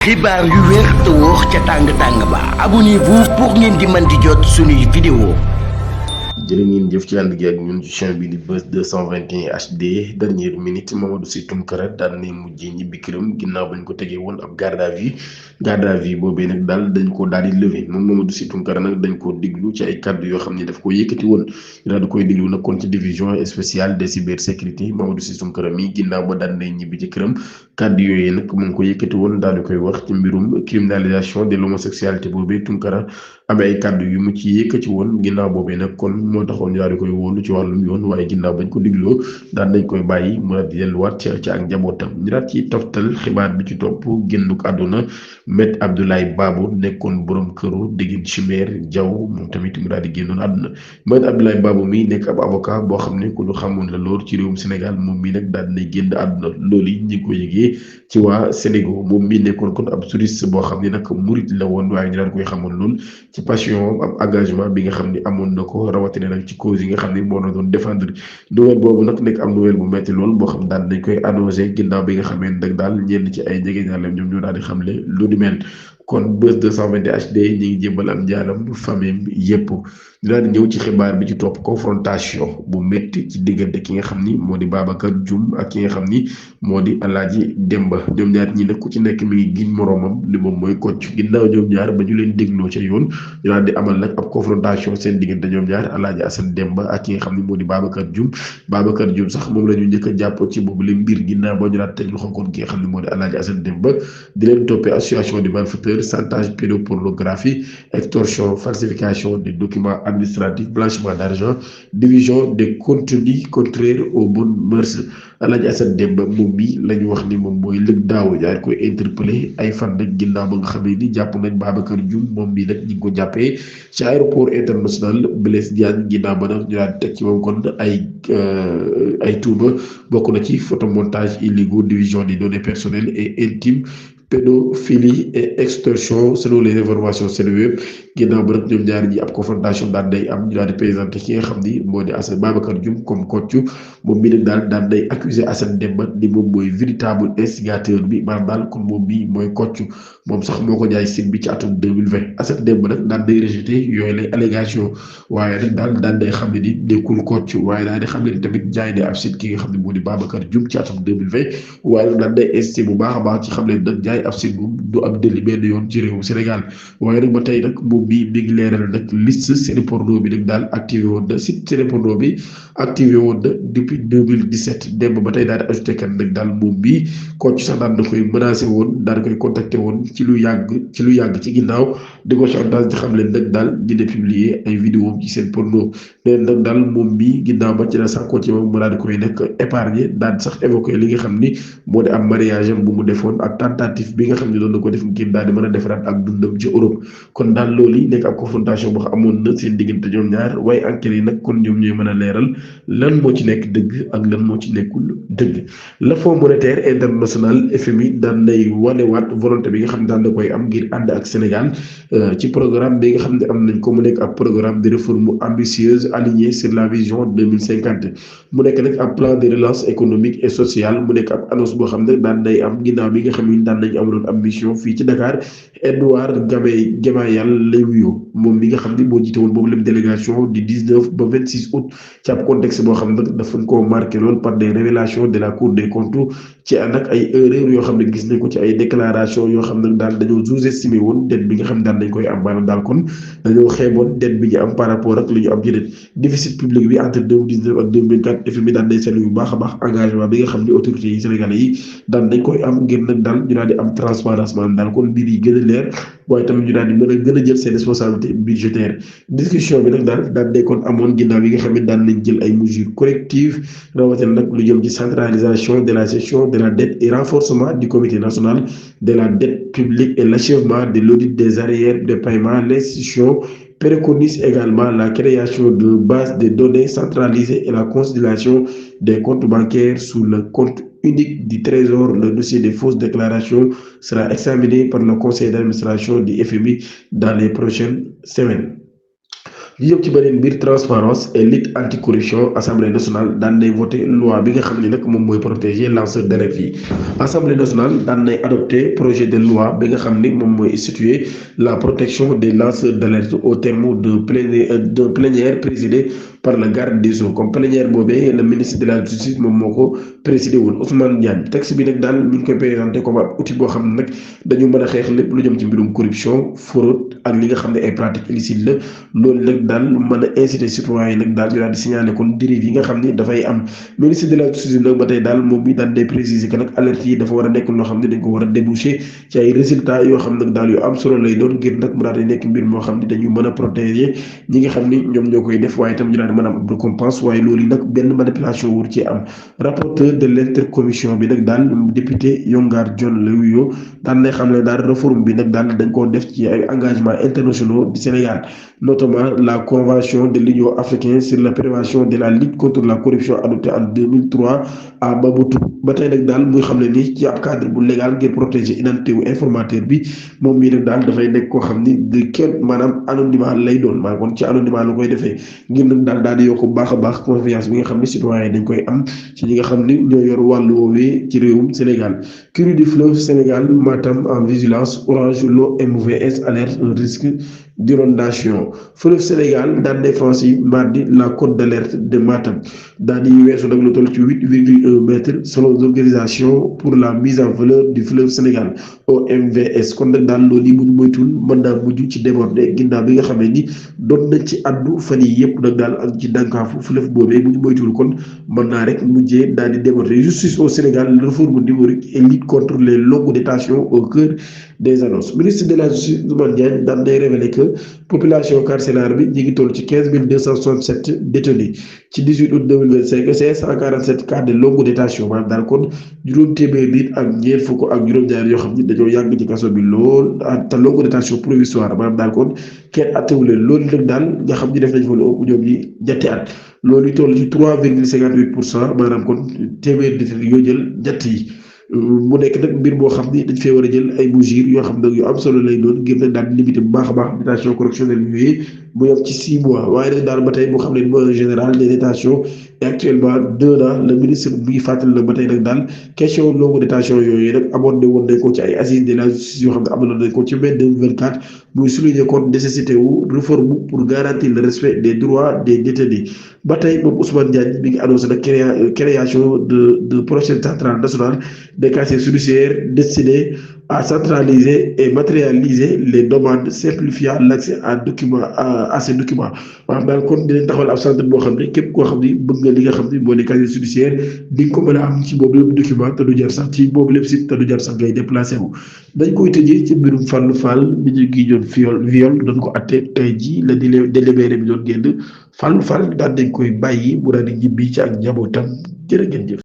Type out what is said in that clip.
xibaar yu wér te wóor ca tàng ba abonnez-vous pour ngeen di mën di jot suñuy vidéo. jërë ngeen jëf ci ànd gi ak ñun ci chaîne bi di Buzz 221 HD dernière minute Mamadou Sy Tounkara daal na mujjee ñibbi këram ginnaaw bañ ko tegee woon ab garde à vue boobee nag daal dañ ko daal di lever moom Mamadou Sy Tounkara nag dañ ko diglu ci ay kàddu yoo xam ne daf ko yëkkati woon ñu daal di koy diglu nag kon ci division spéciale de cybersécurité Mamadou Sy Tounkara mi ginnaaw ba daal na ñibbi ci këram kàddu yooyu nag mu ngi ko yëkkati woon daal di koy wax ci mbirum criminalisation de l'homosexualité boobee Tounkara amee ay kàddu yu mu ci yëkkati woon ginnaaw boobee nag kon moo taxoon ñu daal di koy wóolu ci wàllum yoon waaye ginnaaw bañ ko digloo daan nañ koy bàyyi mu daal di delluwaat ci ak njabootam ñu daal ci toftal xibaar bi ci topp génnuk àdduna Me Abdoulaye Babou nekkoon borom këru Déguine Chimère Diaw moom tamit mu daal di génnoon àdduna Me Abdoulaye Babou mi nekk ab avocat boo xam ne ku ñu xamoon la lool ci réewum Sénégal moom mii nag daal dinay génn àdduna loolu yi ñi ngi ko yëgee ci waa Sénégal moom mii nekkoon kon ab juriste boo xam ne nag murit la woon waaye ñu daal koy xamoon lool ci passion am engagement bi nga xam ne amoon na ko rawatina nag ci cause yi nga xam ne moo la doon défendre nouvelle boobu nag nekk am nouvelle bu metti lool boo xam daal dañ koy annoncé ginnaaw bi nga xamee nag daal ñenn ci ay jegeñaaleem ñoom ñoo daal di xamle lu ni mel kon Buzz 221 HD ñi ngi jébbal am njaalam famille yépp ñu daal di ñëw ci xibaar bi ci topp confrontation bu métti ci diggante ki nga xam ni moo di Babacar Dioum ak ki nga xam ni moo di Alaaji Demba ñoom ñaar ñi nag ku ci nekk mi ngi giñ moroomam ni moom mooy Kocc ginnaaw ñoom ñaar ba ñu leen dégloo ca yoon ñu daal di amal nag ab confrontation seen diggante ñoom ñaar Alaaji Assane Demba ak ki nga xam ni moo di Babacar Dioum sax moom la ñu njëkk a jàpp ci boobu leen mbir ginnaaw ba ñu daal teg loxo kon ki nga xam ni moo di Alaaji Assane Demba di leen toppee association de malfaiteurs chantage pédopornographie extorsion falsification des documents administratifs blanchiment d'argent division des contenus contraires aux bonnes mœurs Alaaji Assane Demba moom mi la ñu wax ni moom mooy lëg daaw daal koy interpellé ay fan nag ginnaaw ba nga xamee ni jàpp nañ Babacar Dioum moom mi nag ñi ngi ko jàppee ci aéroport international Blaise Diagne ginnaaw ba nag ñu daal teg ci moom kon ay tuuma bokk na ci photomontage illégaux division des données personnelles et intimes pédophilie et extorsion selon les informations Seneweb ginnaaw ba nag ñoom ñaari ñi ab confrontation daan day am ñu daal di présenté ki nga xam ni moo di Assane Babacar Dioum comme Kocc moom mi nag daal daan day accusé Assane Demba ni moom mooy véritable instigateur bi maanaam daal kon moom bi mooy Kocc moom sax moo ko jaay site bi ci atum 2020 Assane Demba nag daan day rejeté yooyu lay allégation waaye nag daal daan day xam ne ni nekkul Kocc waaye daal di xam ne ni tamit jaay ne ab site ki nga xam ne moo di Babacar Dioum ci atum 2020 waaye nag daan day insisté bu baax a baax ci xam ne nag jaay ab site moom du ab délit benn yoon ci réewu Sénégal waaye nag ba tey nag moom bi mi ngi leeral nag liste série porno bi nag daal activé woon na site série porno bi activé woon na depuis 2017 démb ba tey daal di ajouté kan nag daal moom bi Kocc sax daan da koy menacé woon daan da koy contacté woon ci lu yàgg ci ginnaaw di ko chantage di xam leen nag daal dina publier ay vidéo ci seen porno leen nag daal moom bi ginnaaw ba ci la sàkkoo ci moom mu daal di koy nekk épargné daal sax évoqué li nga xam ni moo di am mariage am bu mu defoon ak tentative bi nga xam ne doon na ko def ngir daal di mën a defaraat ak dundam ci Europe kon daal loolu nekk ab confrontation boo xam amoon na seen diggante ñoom ñaar waaye enquêtes yi nag kon ñoom ñooy mën a leeral lan moo ci nekk dëgg ak lan moo ci nekkul dëgg le Fonds monétaire international FMI daan nay wanewaat volonté bi nga xam ne daan na koy am ngir ànd ak Sénégal ci programme bi nga xam ne am nañ ko mu nekk ab programme de réforme ambitieuse aligné sur la vision 2050 mu nekk nag ab plan de relance économique et sociale mu nekk ab annonce boo xam ne daan nay am ginnaaw bi nga xam ne daan nañ amaloon ambition fii ci Dakar Edouard Gamayal lay wuyoo moom mi nga xam ne moo jiite woon boobu lépp délégation du 19 ba 26 août ci ab contexte boo xam ne dafa ko marqué lool par des révélations de la Cour des comptes ci nag ay erreurs yoo xam ne gis nañ ko ci ay déclaration yoo xam ne daal dañoo sous-estimé woon dette bi nga xam ne daal dañ koy am maanaam daal kon dañoo xeeboon dette bi ñu am par rapport ak li ñu am ci dette déficit public bi entre 2019 ak 2024 FMI daan day seetlu bu baax a baax engagement bi nga xam ne autorités yi sénégalais yi daan dañ koy am ngir nag daal ñu daal di am transparence maanaam daal kon mbir yi gën a leer waaye tamit ñu daal di mën a gën a jël seen responsabilité budgétaire discussion bi nag daal day kon amoon ginnaaw yi nga xam ne daan nañ jël ay mesures correctives rawatina nag lu jëm ci centralisation de la gestion de la dette et renforcement du comité national de la dette publique et l'achèvement de l'audit des arriérés de paiement. L'institution préconise également la création de bases de données centralisées et la consolidation des comptes bancaires sous le compte unique du Trésor. Le dossier des fausses déclarations sera examiné par le conseil d'administration du FMI dans les prochaines semaines. yëpp ci beneen biir transparence et lutte anticorruption assemblée nationale daan nay voté loi bi nga xam ne nag moom mooy protéger lanceur d'alerte yi assemblée nationale daan nay adopté projet de loi bi nga xam ni moom mooy instituer la protection des lanceurs d'alerte au terme de plénière présidé par le garde des Sceaux comme plénière boobee le ministre de la justice moom moo ko présidé woon Ousmane Diagne texte bi nag daal ñu ngi koy présenté comme ab outil boo xam ne nag dañu mën a xeex lépp lu jëm ci mbirum corruption fraude ak li nga xam ne ay pratiques illicites la loolu nag daal mën a inciter citoyens yi nag daal ñu daal di signaler kon dérive yi nga xam ne dafay am ministre de la justice nag ba tey daal moom mi daal day préciser que nag alerte yi dafa war a nekk loo xam ne dañ ko war a déboucher ci ay résultats yoo xam nag daal yu am solo lay doon ngir nag mu daal di nekk mbir moo xam ne dañu mën a protéger ñi nga xam ni ñoom ñoo koy def waaye itam ñu daal di mën a am ab récompense waaye loolu nag benn manipulation wur ci am rapporteur de l'intercommission bi nag daal député Yongar John la wuyoo daan nay xam ne daal réforme bi nag daal dañ koo def ci ay engagements internationaux du Sénégal notamment la convention de l'Union africaine sur la prévention de la lutte contre la corruption adoptée en 2003 à Maputo ba tey nag daal muy xam ne ni ci ab cadre bu légal ngir protéger identité wu informateur bi moom mii nag daal dafay nekk koo xam ni de kenn maanaam anonymat lay doon maanaam kon ci anonymat la koy defee ngir nag daal di yokk bu baax a baax confiance bi nga xam ne citoyen yi dañ koy am ci ñi nga xam ni ñoo yor wàllu woowee ci réewum Sénégal Curie du fleuve Sénégal Matam en vigilance orange l'eau MVS alerte un risque d'inondation fleuve Sénégal daan nay franchi mardi la cote d'alerte de Matam daal di weesu nag lu toll ci 8,1 mètres selon l'organisation pour la mise en valeur du fleuve Sénégal OMVS kon nag daal loolu yi bu ñu moytuwul mën naa mujj ci déborder ginnaaw bi nga xamee ni doon nañ ci addu fan yi yëpp nag daal ak ci dànkaafu fleuve boobee bu ñu moytuwul kon mën naa rek mujjee daal di déborder justice au Sénégal réforme numérique et lutte contre les longues détentions au cœur des annonces ministre de la justice Ousmane Diagne daan day révélé que population carcérale bi ñu ngi toll ci 15 267 détenus ci 18 août 2025 547 cas de longue détention maanaam daal kon juróom téeméer nit ak ñeent fukk ak juróom-ñaar yoo xam ni dañoo yàgg ci kaso bi lool te longue détention provisoire maanaam daal kon kenn attewu leen loolu nag daal nga xam ni def nañ fa lu ëpp ñoom ñi ñetti at loolu toll ci 3,58% maanaam kon téeméer nit yoo jël ñett yi. mu nekk nag mbir boo xam ni dañ fee war a jël ay mesures yoo xam nag yu am solo lay doon ngir nag daal di limiter bu baax a baax détention correctionnelle yooyu mu yem ci 6 mois waaye nag daal ba tey moo xam ne mooy général des détentions et actuellement 2 ans le ministre bi fàttali na ba tey nag daal question longue détention yooyu nag abordé woon nañ ko ci ay assises de la justice yoo xam ne amaloon nañ ko ci mai 2024 muy souligner kon nécessité wu réforme pour garantir le respect des droits des détenus ba tey moom Ousmane Diagne mi ngi annoncé nag création de prochaine centrale nationale des casiers judiciaires destinée à centraliser et matérialiser les demandes simplifiant l'accès à ces documents maanaam daal kon dinañ taxawal ab centre boo xam ne képp koo xam ni bëgg nga li nga xam ni moo di casier judiciaire di nga ko mën a am ci boobu lépp document te du jar sax ci boobu lépp site te du jar sax ngay déplacé wu. dañ koy tëjee ci mbirum Fallou Fall bi ñu gi doon viol doon ko atte tey jii la délibéré bi doon génn Fallou Fall daal dañ koy bàyyi mu daal di ñibbi ci ak njabootam jërë ngeen jëf.